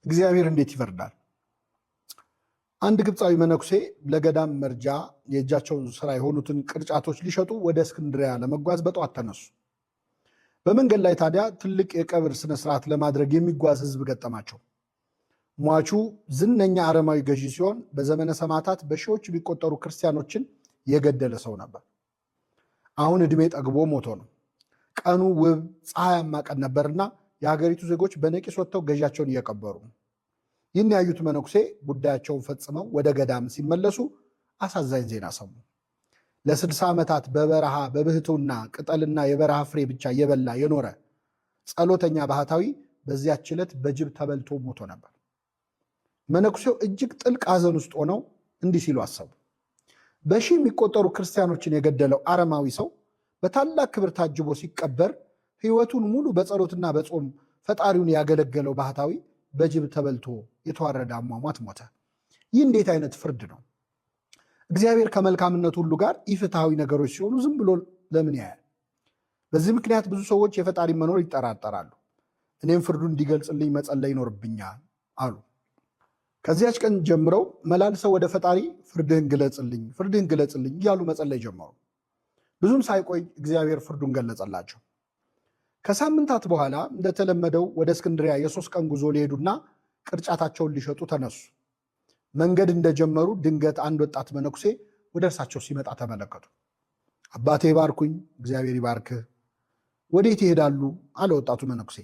እግዚአብሔር እንዴት ይፈርዳል? አንድ ግብፃዊ መነኩሴ ለገዳም መርጃ የእጃቸውን ስራ የሆኑትን ቅርጫቶች ሊሸጡ ወደ እስክንድሪያ ለመጓዝ በጠዋት ተነሱ። በመንገድ ላይ ታዲያ ትልቅ የቀብር ስነስርዓት ለማድረግ የሚጓዝ ሕዝብ ገጠማቸው። ሟቹ ዝነኛ አረማዊ ገዢ ሲሆን በዘመነ ሰማዕታት በሺዎች የሚቆጠሩ ክርስቲያኖችን የገደለ ሰው ነበር። አሁን ዕድሜ ጠግቦ ሞቶ ነው። ቀኑ ውብ ፀሐያማ ቀን ነበርና የሀገሪቱ ዜጎች በነቂስ ወጥተው ገዢያቸውን እየቀበሩ ነው። ይህን ያዩት መነኩሴ ጉዳያቸውን ፈጽመው ወደ ገዳም ሲመለሱ አሳዛኝ ዜና ሰሙ። ለ60 ዓመታት በበረሃ በብህትውና ቅጠልና የበረሃ ፍሬ ብቻ እየበላ የኖረ ጸሎተኛ ባህታዊ በዚያች ዕለት በጅብ ተበልቶ ሞቶ ነበር። መነኩሴው እጅግ ጥልቅ ሐዘን ውስጥ ሆነው እንዲህ ሲሉ አሰቡ። በሺህ የሚቆጠሩ ክርስቲያኖችን የገደለው አረማዊ ሰው በታላቅ ክብር ታጅቦ ሲቀበር ሕይወቱን ሙሉ በጸሎትና በጾም ፈጣሪውን ያገለገለው ባህታዊ በጅብ ተበልቶ የተዋረደ አሟሟት ሞተ። ይህ እንዴት አይነት ፍርድ ነው? እግዚአብሔር ከመልካምነት ሁሉ ጋር ኢፍትሐዊ ነገሮች ሲሆኑ ዝም ብሎ ለምን ያያል? በዚህ ምክንያት ብዙ ሰዎች የፈጣሪ መኖር ይጠራጠራሉ። እኔም ፍርዱን እንዲገልጽልኝ መጸለይ ይኖርብኛል አሉ። ከዚያች ቀን ጀምረው መላልሰው ወደ ፈጣሪ ፍርድህን ግለጽልኝ፣ ፍርድህን ግለጽልኝ እያሉ መጸለይ ጀመሩ። ብዙም ሳይቆይ እግዚአብሔር ፍርዱን ገለጸላቸው። ከሳምንታት በኋላ እንደተለመደው ወደ እስክንድሪያ የ3 ቀን ጉዞ ሊሄዱና ቅርጫታቸውን ሊሸጡ ተነሱ። መንገድ እንደጀመሩ ድንገት አንድ ወጣት መነኩሴ ወደ እርሳቸው ሲመጣ ተመለከቱ። አባቴ ባርኩኝ፣ እግዚአብሔር ይባርክህ። ወዴት ይሄዳሉ? አለ ወጣቱ መነኩሴ።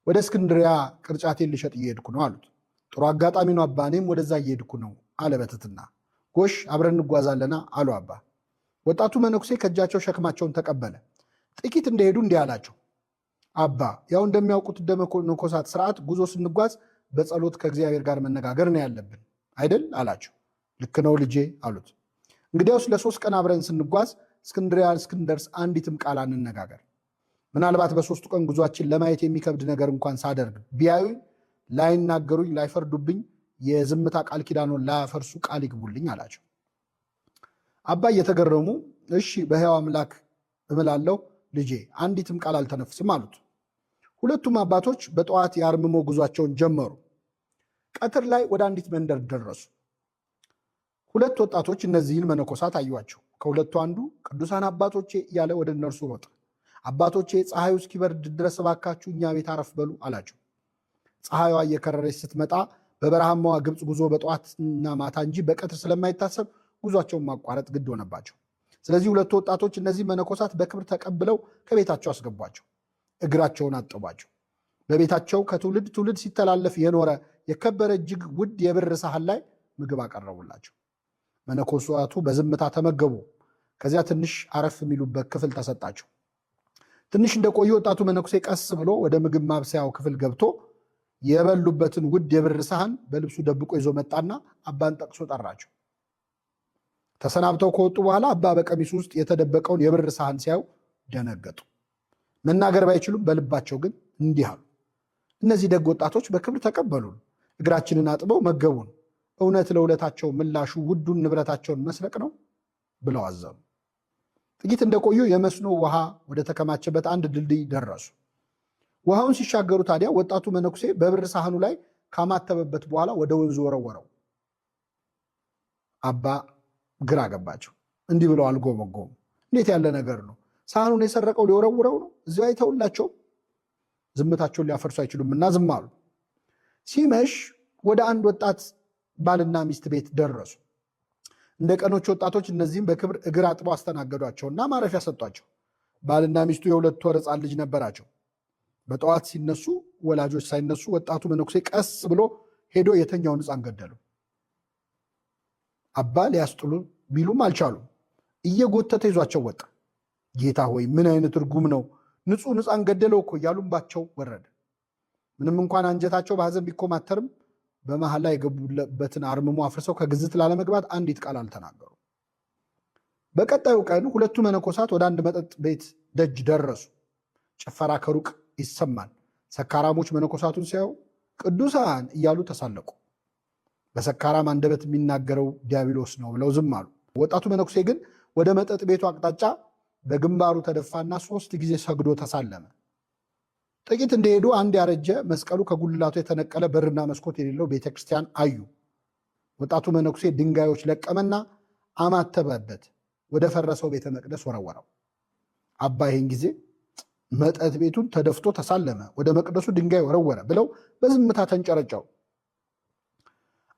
ወደ እስክንድሪያ ቅርጫቴን ልሸጥ እየሄድኩ ነው አሉት። ጥሩ አጋጣሚ ነው አባ፣ እኔም ወደዛ እየሄድኩ ነው አለ በትትና። ጎሽ አብረን እንጓዛለና አሉ አባ። ወጣቱ መነኩሴ ከእጃቸው ሸክማቸውን ተቀበለ። ጥቂት እንደሄዱ እንዲህ አላቸው። አባ፣ ያው እንደሚያውቁት እንደ መነኮሳት ስርዓት ጉዞ ስንጓዝ በጸሎት ከእግዚአብሔር ጋር መነጋገር ነው ያለብን አይደል አላቸው። ልክ ነው ልጄ አሉት። እንግዲያውስ ለ3 ቀን አብረን ስንጓዝ እስክንድሪያ እስክንደርስ አንዲትም ቃል አንነጋገር። ምናልባት በ3ቱ ቀን ጉዟችን ለማየት የሚከብድ ነገር እንኳን ሳደርግ ቢያዩኝ ላይናገሩኝ፣ ላይፈርዱብኝ፣ የዝምታ ቃል ኪዳኑን ላያፈርሱ ቃል ይግቡልኝ አላቸው። አባ እየተገረሙ እሺ በሕያው አምላክ እምላለሁ ልጄ አንዲትም ቃል አልተነፍስም አሉት። ሁለቱም አባቶች በጠዋት የአርምሞ ጉዟቸውን ጀመሩ። ቀትር ላይ ወደ አንዲት መንደር ደረሱ። ሁለት ወጣቶች እነዚህን መነኮሳት አዩአቸው። ከሁለቱ አንዱ ቅዱሳን አባቶቼ እያለ ወደ እነርሱ ሮጠ። አባቶቼ ፀሐዩ እስኪበርድ ድረስ እባካችሁ እኛ ቤት አረፍ በሉ አላቸው። ፀሐይዋ እየከረረች ስትመጣ በበረሃማዋ ግብፅ ጉዞ በጠዋትና ማታ እንጂ በቀትር ስለማይታሰብ ጉዟቸውን ማቋረጥ ግድ ሆነባቸው። ስለዚህ ሁለቱ ወጣቶች እነዚህ መነኮሳት በክብር ተቀብለው ከቤታቸው አስገቧቸው፣ እግራቸውን አጠቧቸው። በቤታቸው ከትውልድ ትውልድ ሲተላለፍ የኖረ የከበረ እጅግ ውድ የብር ሳህን ላይ ምግብ አቀረቡላቸው። መነኮሳቱ በዝምታ ተመገቡ። ከዚያ ትንሽ አረፍ የሚሉበት ክፍል ተሰጣቸው። ትንሽ እንደቆዩ ወጣቱ መነኩሴ ቀስ ብሎ ወደ ምግብ ማብሰያው ክፍል ገብቶ የበሉበትን ውድ የብር ሳህን በልብሱ ደብቆ ይዞ መጣና አባን ጠቅሶ ጠራቸው። ተሰናብተው ከወጡ በኋላ አባ በቀሚሱ ውስጥ የተደበቀውን የብር ሳህን ሲያዩ ደነገጡ። መናገር ባይችሉም በልባቸው ግን እንዲህ አሉ። እነዚህ ደግ ወጣቶች በክብር ተቀበሉን፣ እግራችንን አጥበው መገቡን። እውነት ለውለታቸው ምላሹ ውዱን ንብረታቸውን መስረቅ ነው ብለው አዘኑ። ጥቂት እንደቆዩ የመስኖ ውሃ ወደ ተከማቸበት አንድ ድልድይ ደረሱ። ውሃውን ሲሻገሩ ታዲያ ወጣቱ መነኩሴ በብር ሳህኑ ላይ ካማተበበት በኋላ ወደ ወንዙ ወረወረው። አባ ግራ ገባቸው። እንዲህ ብለው አልጎመጎሙ። እንዴት ያለ ነገር ነው? ሳህኑን የሰረቀው ሊወረውረው ነው? እዚሁ አይተውላቸው። ዝምታቸውን ሊያፈርሱ አይችሉምና ዝም አሉ። ሲመሽ ወደ አንድ ወጣት ባልና ሚስት ቤት ደረሱ። እንደ ቀኖች ወጣቶች እነዚህም በክብር እግር አጥበው አስተናገዷቸውና ማረፊያ ሰጧቸው። ባልና ሚስቱ የ2 ወር ሕፃን ልጅ ነበራቸው። በጠዋት ሲነሱ ወላጆች ሳይነሱ ወጣቱ መነኩሴ ቀስ ብሎ ሄዶ የተኛውን ሕፃን ገደሉ። አባ ሊያስጥሉ ቢሉም አልቻሉም። እየጎተተ ይዟቸው ወጣ። ጌታ ሆይ ምን አይነት እርጉም ነው! ንጹሕ ሕፃን ገደለው እኮ እያሉ እንባቸው ወረደ። ምንም እንኳን አንጀታቸው በሐዘን ቢኮማተርም በመሐላ የገቡበትን አርምሞ አፍርሰው ከግዝት ላለመግባት አንዲት ቃል አልተናገሩ። በቀጣዩ ቀን ሁለቱ መነኮሳት ወደ አንድ መጠጥ ቤት ደጅ ደረሱ። ጭፈራ ከሩቅ ይሰማል። ሰካራሞች መነኮሳቱን ሲያዩ ቅዱሳን እያሉ ተሳለቁ። በሰካራም አንደበት የሚናገረው ዲያብሎስ ነው ብለው ዝም አሉ። ወጣቱ መነኩሴ ግን ወደ መጠጥ ቤቱ አቅጣጫ በግንባሩ ተደፋና 3 ጊዜ ሰግዶ ተሳለመ። ጥቂት እንደሄዱ አንድ ያረጀ መስቀሉ ከጉልላቱ የተነቀለ በርና መስኮት የሌለው ቤተክርስቲያን አዩ። ወጣቱ መነኩሴ ድንጋዮች ለቀመና አማተበበት፣ ወደ ፈረሰው ቤተ መቅደስ ወረወረው። አባ ይህን ጊዜ መጠጥ ቤቱን ተደፍቶ ተሳለመ፣ ወደ መቅደሱ ድንጋይ ወረወረ ብለው በዝምታ ተንጨረጨሩ።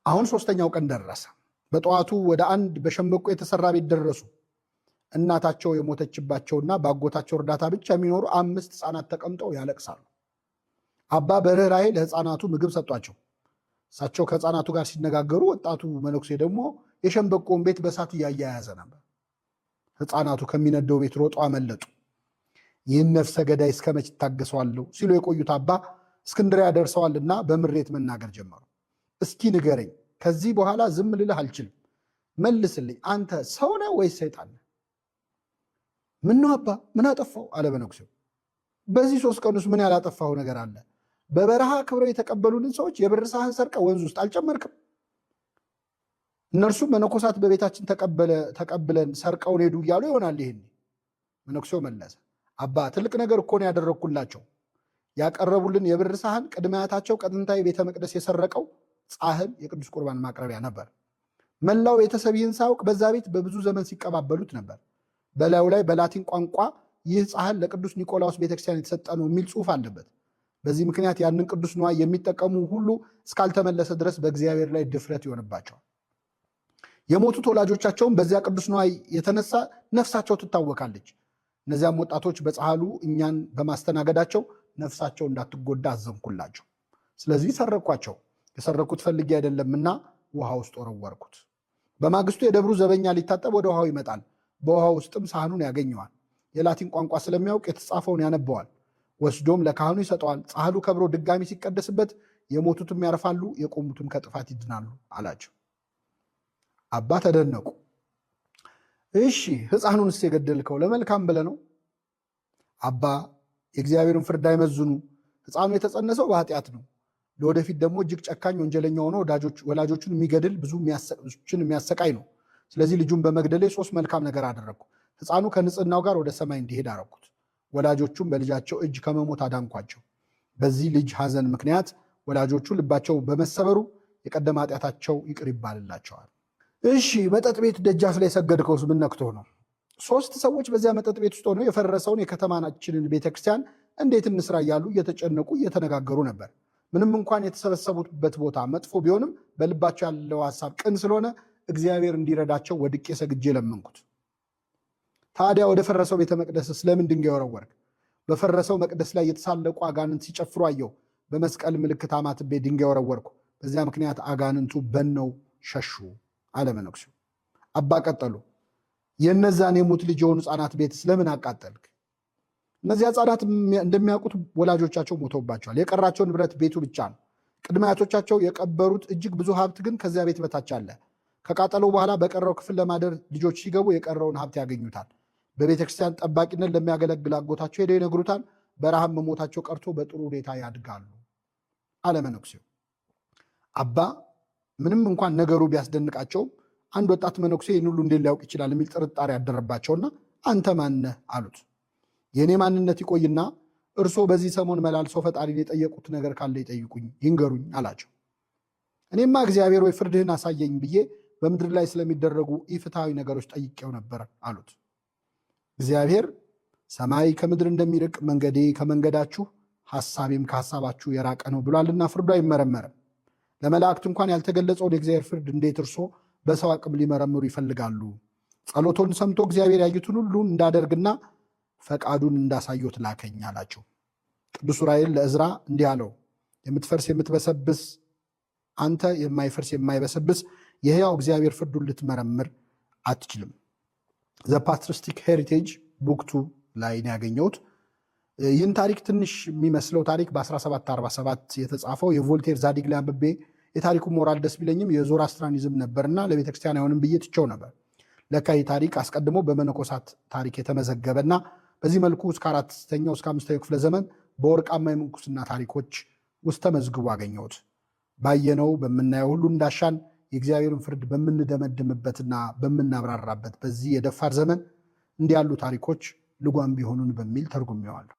አሁን ሶስተኛው ቀን ደረሰ። በጠዋቱ ወደ አንድ በሸንበቆ የተሰራ ቤት ደረሱ። እናታቸው የሞተችባቸውና በአጎታቸው እርዳታ ብቻ የሚኖሩ 5 ሕፃናት ተቀምጠው ያለቅሳሉ። አባ በርኅራኄ ለሕፃናቱ ምግብ ሰጧቸው። እሳቸው ከሕፃናቱ ጋር ሲነጋገሩ፣ ወጣቱ መነኩሴ ደግሞ የሸንበቆውን ቤት በእሳት እያያያዘ ነበር። ሕፃናቱ ከሚነደው ቤት ሮጠው አመለጡ። ይህን ነፍሰ ገዳይ እስከ መች እታገሰዋለሁ ሲሉ የቆዩት አባ እስክንድርያ ደርሰዋልና በምሬት መናገር ጀመሩ። እስኪ ንገረኝ፣ ከዚህ በኋላ ዝም ልልህ አልችልም። መልስልኝ፣ አንተ ሰው ነህ ወይስ ሰይጣን ነህ? ምነው አባ ምን አጠፋው? አለ መነኩሴው። በዚህ 3 ቀን ውስጥ ምን ያላጠፋው ነገር አለ? በበረሃ ክብረው የተቀበሉንን ሰዎች የብር ሳህን ሰርቀ ወንዝ ውስጥ አልጨመርክም? እነርሱም መነኮሳት በቤታችን ተቀብለን ሰርቀውን ሄዱ እያሉ ይሆናል። ይሄኔ መነኩሴው መለሰ፣ አባ ትልቅ ነገር እኮ ነው ያደረግኩላቸው። ያቀረቡልን የብር ሳህን ቅድመ አያታቸው ከጥንታዊ ቤተ መቅደስ የሰረቀው ጻሕል የቅዱስ ቁርባን ማቅረቢያ ነበር። መላው ቤተሰብ ይህን ሳያውቅ በዛ ቤት በብዙ ዘመን ሲቀባበሉት ነበር። በላዩ ላይ በላቲን ቋንቋ ይህ ጻሕል ለቅዱስ ኒቆላዎስ ቤተክርስቲያን የተሰጠ ነው የሚል ጽሑፍ አለበት። በዚህ ምክንያት ያንን ቅዱስ ንዋይ የሚጠቀሙ ሁሉ እስካልተመለሰ ድረስ በእግዚአብሔር ላይ ድፍረት ይሆንባቸዋል። የሞቱት ወላጆቻቸውም በዚያ ቅዱስ ንዋይ የተነሳ ነፍሳቸው ትታወካለች። እነዚያም ወጣቶች በጻሕሉ እኛን በማስተናገዳቸው ነፍሳቸው እንዳትጎዳ አዘንኩላቸው። ስለዚህ ሰረኳቸው። የሰረኩት ፈልጌ አይደለምና ውሃ ውስጥ ወረወርኩት። በማግስቱ የደብሩ ዘበኛ ሊታጠብ ወደ ውሃው ይመጣል። በውሃው ውስጥም ሳህኑን ያገኘዋል። የላቲን ቋንቋ ስለሚያውቅ የተጻፈውን ያነበዋል። ወስዶም ለካህኑ ይሰጠዋል። ጻሕሉ ከብሮ ድጋሚ ሲቀደስበት የሞቱትም ያርፋሉ፣ የቆሙትም ከጥፋት ይድናሉ አላቸው። አባ ተደነቁ። እሺ ሕፃኑንስ የገደልከው ለመልካም ብለህ ነው? አባ የእግዚአብሔርን ፍርድ አይመዝኑ። ሕፃኑ የተጸነሰው በኃጢአት ነው። ለወደፊት ደግሞ እጅግ ጨካኝ ወንጀለኛ ሆኖ ወላጆቹን የሚገድል ብዙ የሚያሰቃይ ነው። ስለዚህ ልጁን በመግደሌ 3 መልካም ነገር አደረግኩ። ሕፃኑ ከንጽህናው ጋር ወደ ሰማይ እንዲሄድ አረኩት። ወላጆቹም በልጃቸው እጅ ከመሞት አዳንኳቸው። በዚህ ልጅ ሐዘን ምክንያት ወላጆቹ ልባቸው በመሰበሩ የቀደመ ኃጢአታቸው ይቅር ይባልላቸዋል። እሺ መጠጥ ቤት ደጃፍ ላይ ሰገድከውስ ምን ነክቶ ነው? 3 ሰዎች በዚያ መጠጥ ቤት ውስጥ ሆነው የፈረሰውን የከተማችንን ቤተክርስቲያን እንዴት እንስራ እያሉ እየተጨነቁ እየተነጋገሩ ነበር። ምንም እንኳን የተሰበሰቡበት ቦታ መጥፎ ቢሆንም በልባቸው ያለው ሐሳብ ቅን ስለሆነ እግዚአብሔር እንዲረዳቸው ወድቄ ሰግጄ ለመንኩት። ታዲያ ወደ ፈረሰው ቤተ መቅደስ ስለምን ድንጋይ ወረወርክ? በፈረሰው መቅደስ ላይ የተሳለቁ አጋንንት ሲጨፍሩ አየሁ። በመስቀል ምልክት አማትቤ ድንጋይ ወረወርኩ። በዚያ ምክንያት አጋንንቱ በነው ሸሹ አለ መነኩሴው። አባ ቀጠሉ፣ የእነዛን የሙት ልጅ የሆኑ ሕፃናት ቤት ስለምን አቃጠልክ? እነዚያ ሕፃናት እንደሚያውቁት ወላጆቻቸው ሞተውባቸዋል። የቀራቸው ንብረት ቤቱ ብቻ ነው። ቅድመ አያቶቻቸው የቀበሩት እጅግ ብዙ ሀብት ግን ከዚያ ቤት በታች አለ። ከቃጠለው በኋላ በቀረው ክፍል ለማደር ልጆች ሲገቡ የቀረውን ሀብት ያገኙታል። በቤተ ክርስቲያን ጠባቂነት ለሚያገለግል አጎታቸው ሄደው ይነግሩታል። በረሃብ መሞታቸው ቀርቶ በጥሩ ሁኔታ ያድጋሉ አለ መነኩሴው። አባ ምንም እንኳን ነገሩ ቢያስደንቃቸውም አንድ ወጣት መነኩሴ ይህን ሁሉ እንዴት ሊያውቅ ይችላል የሚል ጥርጣሬ ያደረባቸውና አንተ ማነህ አሉት። የእኔ ማንነት ይቆይና እርሶ በዚህ ሰሞን መላልሰው ፈጣሪን የጠየቁት ነገር ካለ ይጠይቁኝ ይንገሩኝ አላቸው። እኔማ እግዚአብሔር ወይ ፍርድህን አሳየኝ ብዬ በምድር ላይ ስለሚደረጉ ኢፍትሐዊ ነገሮች ጠይቄው ነበር አሉት። እግዚአብሔር ሰማይ ከምድር እንደሚርቅ መንገዴ ከመንገዳችሁ ሐሳቤም ከሐሳባችሁ የራቀ ነው ብሏልና ፍርዱ አይመረመርም። ለመላእክት እንኳን ያልተገለጸውን የእግዚአብሔር ፍርድ እንዴት እርሶ በሰው አቅም ሊመረምሩ ይፈልጋሉ? ጸሎቶን ሰምቶ እግዚአብሔር ያዩትን ሁሉ እንዳደርግና ፈቃዱን እንዳሳዮት ላከኝ አላቸው። ቅዱስ ዑራኤል ለዕዝራ እንዲህ አለው፣ የምትፈርስ የምትበሰብስ አንተ የማይፈርስ የማይበሰብስ የሕያው እግዚአብሔር ፍርዱን ልትመረምር አትችልም። The Patristic Heritage Book 2 ላይ ነው ያገኘሁት። ይህን ታሪክ ትንሽ የሚመስለው ታሪክ በ1747 የተጻፈው የቮልቴር ዛዲግ ላይ አንብቤ የታሪኩ ሞራል ደስ ቢለኝም የ Zoroastrianism ነበርና ለቤተክርስቲያን አይሆንም ብዬ ትቼው ነበር። ለካ ይህ ታሪክ አስቀድሞ በመነኮሳት ታሪክ የተመዘገበና በዚህ መልኩ እስከ 4ኛው እስከ 5ኛው ክፍለ ዘመን በወርቃማ የምንኩስና ታሪኮች ውስጥ ተመዝግቦ አገኘሁት። ባየነው በምናየው ሁሉ እንዳሻን የእግዚአብሔርን ፍርድ በምንደመድምበትና በምናብራራበት በዚህ የደፋር ዘመን እንዲህ ያሉ ታሪኮች ልጓም ቢሆኑን በሚል ተርጉሜዋለሁ።